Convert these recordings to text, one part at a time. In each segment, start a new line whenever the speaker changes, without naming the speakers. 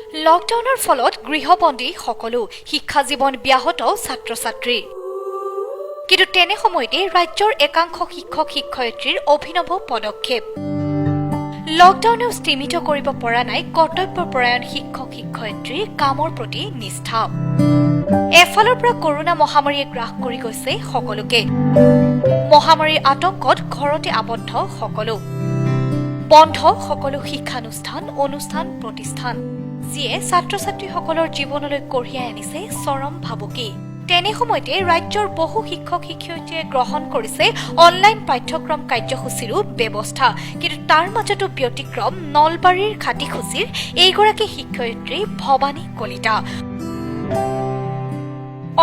লকডাউনৰ ফলত গৃহবন্দী সকলো, শিক্ষা জীৱন ব্যাহত ছাত্ৰ ছাত্ৰীৰ। কিন্তু তেনে সময়তে ৰাজ্যৰ একাংশ শিক্ষক শিক্ষয়িত্ৰীৰ অভিনৱ পদক্ষেপ। লকডাউনেও স্তিমিত কৰিব পৰা নাই কৰ্তব্যপৰায়ণ শিক্ষক শিক্ষয়িত্ৰীৰ কামৰ প্ৰতি নিষ্ঠা। এফালৰ পৰা কৰোণা মহামাৰীয়ে গ্ৰাস কৰি গৈছে সকলোকে। মহামাৰীৰ আতংকত ঘৰতে আবদ্ধ সকলো, বন্ধ সকলো শিক্ষানুষ্ঠান, অনুষ্ঠান প্ৰতিষ্ঠান, যিয়ে ছাত্ৰ ছাত্ৰীসকলৰ জীৱনলৈ কঢ়িয়াই আনিছে চৰম ভাবুকি। তেনে সময়তে ৰাজ্যৰ বহু শিক্ষক শিক্ষয়িত্ৰীয়ে গ্ৰহণ কৰিছে অনলাইন পাঠ্যক্ৰম কাৰ্যসূচীৰো ব্যৱস্থা। কিন্তু তাৰ মাজতো ব্যতিক্ৰম নলবাৰীৰ খাটিখুচিৰ এইগৰাকী শিক্ষয়িত্ৰী ভৱানী কলিতা।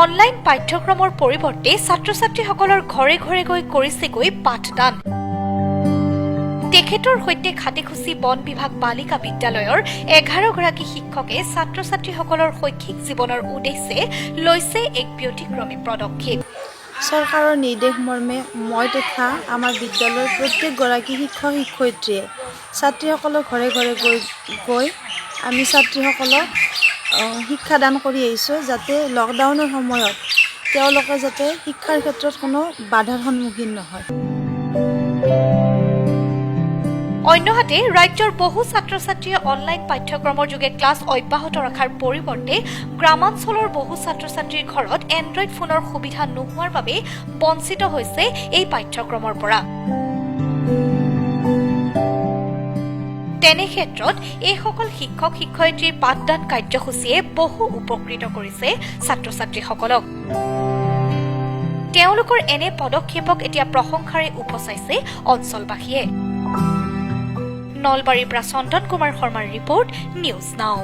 অনলাইন পাঠ্যক্ৰমৰ পৰিৱৰ্তে ছাত্ৰ ছাত্ৰীসকলৰ ঘৰে ঘৰে গৈ কৰিছেগৈ পাঠদান। তেখেতৰ সৈতে খাটিখুচি বন বিভাগ বালিকা বিদ্যালয়ৰ 11গৰাকী শিক্ষকে ছাত্ৰ ছাত্ৰীসকলৰ শৈক্ষিক জীৱনৰ উদ্দেশ্যে লৈছে এক ব্যতিক্ৰমী পদক্ষেপ।
চৰকাৰৰ নিৰ্দেশ মৰ্মে মই তথা আমাৰ বিদ্যালয়ৰ প্ৰত্যেকগৰাকী শিক্ষক শিক্ষয়িত্ৰীয়ে ছাত্ৰীসকলৰ ঘৰে ঘৰে গৈ গৈ আমি ছাত্ৰীসকলক শিক্ষাদান কৰি আহিছোঁ, যাতে লকডাউনৰ সময়ত তেওঁলোকে যাতে শিক্ষাৰ ক্ষেত্ৰত কোনো বাধাৰ সন্মুখীন নহয়।
অন্যহাতে ৰাজ্যৰ বহু ছাত্ৰ ছাত্ৰীয়ে অনলাইন পাঠ্যক্ৰমৰ যোগে ক্লাছ অব্যাহত ৰখাৰ পৰিৱৰ্তে গ্ৰামাঞ্চলৰ বহু ছাত্ৰ ছাত্ৰীৰ ঘৰত এণ্ড্ৰইড ফোনৰ সুবিধা নোহোৱাৰ বাবে বঞ্চিত হৈছে এই পাঠ্যক্ৰমৰ পৰা। তেনে ক্ষেত্ৰত এইসকল শিক্ষক শিক্ষয়িত্ৰীৰ পাঠদান কাৰ্যসূচীয়ে বহু উপকৃত কৰিছে ছাত্ৰ ছাত্ৰীসকলক। তেওঁলোকৰ এনে পদক্ষেপক এতিয়া প্ৰশংসাৰে উপচাইছে অঞ্চলবাসীয়ে। নলবাৰীৰ পৰা চন্দন কুমাৰ শৰ্মাৰ ৰিপৰ্ট, নিউজ নাও।